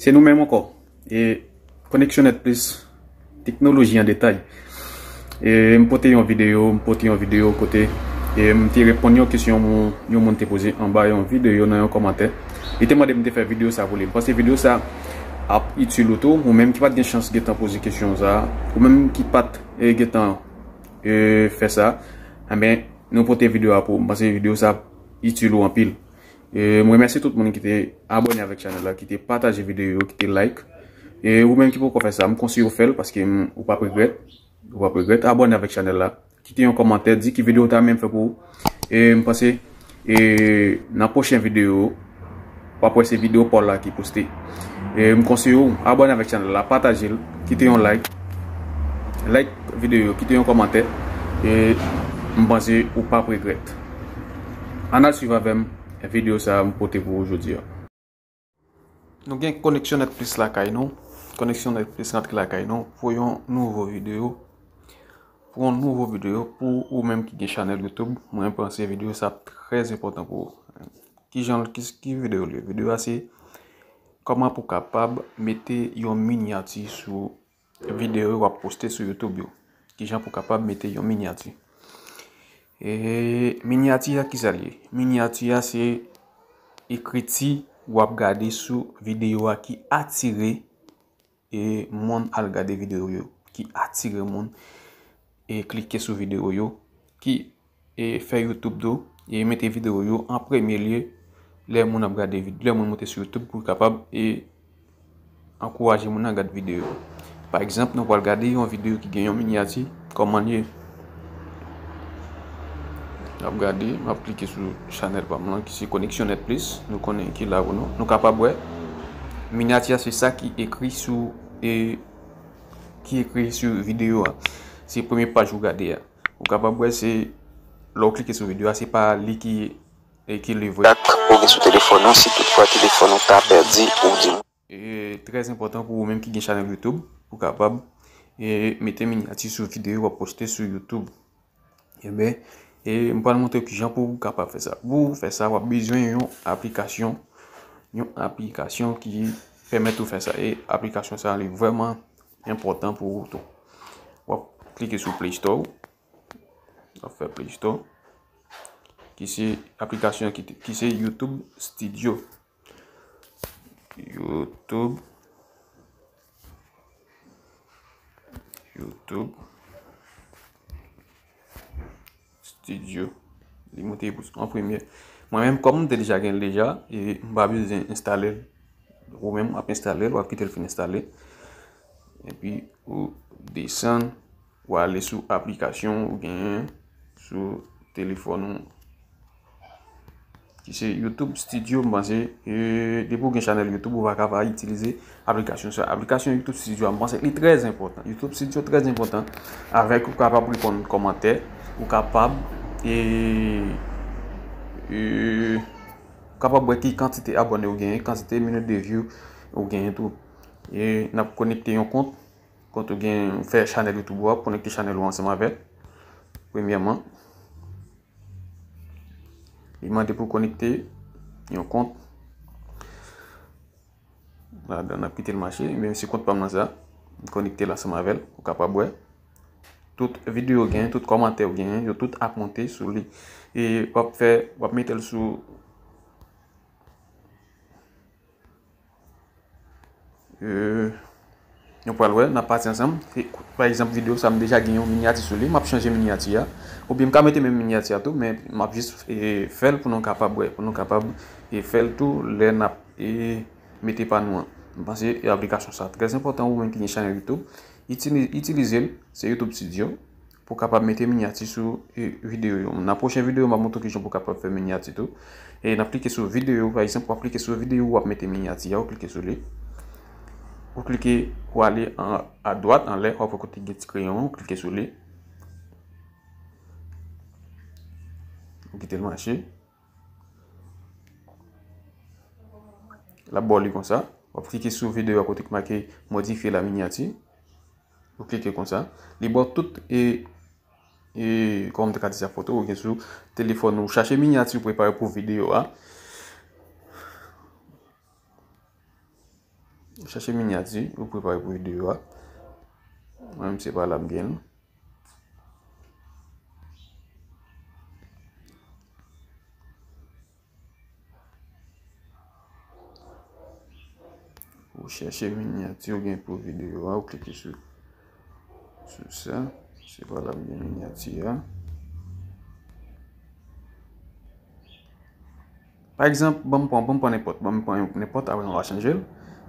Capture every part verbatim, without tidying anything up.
Se nou menm ankò. E Koneksyon Nèt Plis, teknoloji an detay. E m pote yon videyo, m pote yon videyo kote e m te reponn yon kesyon moun, yon moun te poze anba yon videyo nan yon kòmantè. Li te mande m te fè videyo sa pou li. M panse videyo sa ap itil ou tou, ou menm ki pa t gen chans gentan poze kesyon sa, ou menm ki pa t e, gentan e, fè sa, enben, nou pote videyo a pou ou. M panse videyo sa ap itil ou anpil. E, m remèsye tout moun ki te abòne avèk chanèl la, ki te pataje videyo yo, ki te like. E ou menm ki poko fè sa, m konseye w fè l paske m, ou p ap regrèt. Ou p ap regrèt. Abòne avèk chanèl la. Kite yon kòmantè, di ki videyo w ta renmen m fè pou ou. E m panse e, nan pwochen videyo, w ap wè se videyo pa w la ki poste. E m konseye w abòne avèk chanèl la, pataje l, kite yon like. Like videyo, kite yon kòmantè. E m panse ou p ap regrèt. Ann al swiv avè m videyo sa a m pote pou ou jodi a. Nou gen Koneksyon Nèt Plis lakay nou. Koneksyon Nèt Plis rantre lakay nou pou yon nouvo videyo. Pou yon nouvo videyo, pou ou menm ki gen chanèl YouTube, mwen panse videyo sa ap trè enpòtan pou ou. Kijan, ki, ki videyo li ye? Videyo a se kòman pou w kapab mete yon minyati sou videyo w ap poste sou YouTube yo. Kijan pou w kapab mete yon minyati. E minyati a, kisa l ye? Minyati a se ekriti w ap gade sou videyo a ki atire e, moun al gade videyo yo, ki atire moun e klike sou videyo yo, ki e, fè YouTube tou e mete videyo yo an premye lye lè moun ap gade vid-, lè moun moute sou YouTube pou kapab e, ankouraje moun nan gade videyo. Pa egzanp, nou pral gade yon videyo ki gen yon minyati, kòman l ye. N ap gade, m ap klike sou chanèl pa m lan ki se Koneksyon Nèt Plis. Nou konnen ki la pou nou. Nou kapab wè minyati a se sa ki ekri sou e, ki ekri sou videyo a. Se premye paj ou gade a. Ou kapab wè se lè w klike sou videyo a, se pa li ki e, ki li vre. Dak ou gen sou telefòn ou, si toutfwa telefòn ou ta pèdi, ou di. E trè enpòtan pou ou menm ki gen chanèl YouTube, pou kapab e, mete minyati sou videyo w ap poste sou YouTube. Enben, e m pral montre w kijan pou w kapab fè sa. Pou w fè sa, w ap bezwen yon aplikasyon, yon aplikasyon ki pèmèt ou fè sa. E aplikasyon sa a, li vrèman enpòtan pou ou tou. W ap klike sou Play Store, w ap fè Play Store, ki se aplikasyon ki, ki se YouTube Studio. YouTube. YouTube Studio. Li moute pou an premye. Mwen menm, kòm m te deja gen l deja, e m pa bezwen enstale l. Ou menm, w ap enstale l, w ap kite l fin enstale. Epi, ou desann, ou ale sou aplikasyon ou genyen sou telefòn ou. Ki se YouTube Studio, m panse, e, depi w gen chanèl YouTube, ou pa ka pa itilize aplikasyon sa. Aplikasyon YouTube Studio a, m panse li trè enpòtan. YouTube Studio trè enpòtan. Avèk ou kapab reponn kòmantè, ou kapab, e, e, kapab wè ki kantite abòne ou genyen, kantite minit de view ou genyen tou. E n ap konekte yon kont, kont ou gen, fè chanèl YouTube ou a, konekte chanèl ou ansanm avè l. Premyèman, li mande pou w konekte yon kont. Ladan n ap kite l mache, men se kont pa m nan sa. M konekte l ansanm avè l, ou kapab wè. Tout videyo w genyen, tout kòmantè w genyen, yo tout ap monte sou li. E w ap fè, w ap mete l sou E, nou pral wè, n ap pati ansanm. E, pa egzanp, videyo sa, m deja gen yon minyati sou li. M ap chanje minyati a. Oubyen m ka mete menm minyati a tou, men m ap jis, e, fè l pou nou kapab wè, pou nou kapab, e, fè l tou lè n ap, e, mete pa nou an. M panse, e, aplikasyon sa trè enpòtan, ou menm ki gen chanèl YouTube. Itili-, itilize l, se YouTube Studio. Pou w kapab mete minyati sou, e, videyo yo. Nan pwochen videyo, m ap montre w kijan pou w kapab fè minyati tou. E n ap klike sou videyo, pa egzanp, w ap klike sou videyo, w ap mete minyati a, ou klike sou li. Ou klike, ou ale an, adwat, anlè, w ap wè kote gen ti kreyon an, ou klike sou li. Ou kite l mache. L ap ba w li konsa. W ap klike sou videyo a kote ki make modifye la minyati. Ou klike konsa. Li ba w tout, e, e, kòman m te ka di sa, foto ou gen sou telefòn ou. Chache minyati ou prepare pou videyo a. Ou chache minyati, ou prepare pou videyo a. Mwen menm se pa la m gen l. Ou chèche minyati ou gen pou videyo a, ou klike sou, sou sa. Se pa la m gen minyati a. Pa egzanp, ban m pran, ban m pran nenpòt, ban m pran yon nenpòt, apre nou va chanje l.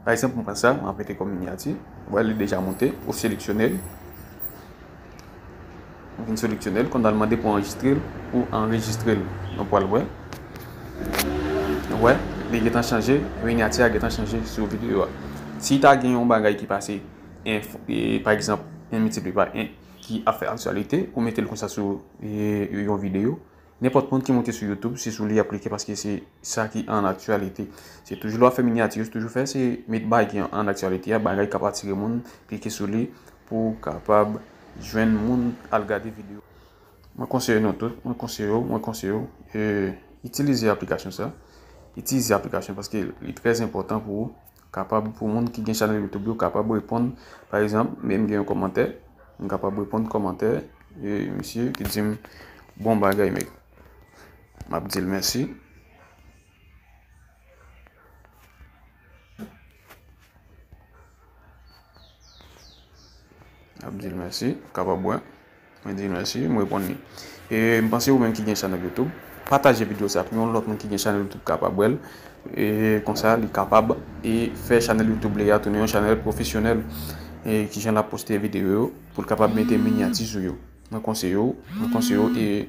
Pa egzanp, mwen pran sa, mwen ap mete kòm minyati. Ou wè, li deja monte, ou seleksyone l. Mwen vin seleksyone l, kounye a l mande pou anrejistre l, ou anrejistre l. Nou pral wè. Nou wè, li gentan chanje, minyati a gentan chanje sou videyo a. Si ta gen yon bagay ki pase, enf-, e, pa egzanp, en miltipliye pa en, ki ap fè aktyalite, ou mete l konsa sou, e, yon videyo, nenpòt moun ki monte sou YouTube, se sou li y ap klike paske se sa ki an aktyalite. Se toujou lè w ap fè minyati, se toujou fè, se met bagay ki an aktyalite a, bagay k ap atire moun, klike sou li pou w kapab jwenn moun al gade videyo. Mwen konseye nou tout, mwen konseye w, mwen konseye w, e, itilize aplikasyon sa. Itilize aplikasyon paske li trè enpòtan pou ou. Kapab pou moun ki gen chanèl YouTube yo kapab reponn. Pa egzanp, men m gen yon kòmantè, m kapab reponn kòmantè, e, misye ki di m, "Bon bagay, Meg." M ap di l mèsi. M ap di l mèsi, ou kapab wè. Mwen di l mèsi, mwen reponn li. E m panse ou menm ki gen chanèl YouTube, pataje videyo sa pou yon lòt moun ki gen chanèl YouTube kapab wè l. E konsa, li kapab e fè chanèl YouTube li a tounen yon chanèl pwofesyonèl. E kijan l ap poste videyo yo, pou l kapab mete minyati sou yo. Mwen konseye w, mwen konseye w, e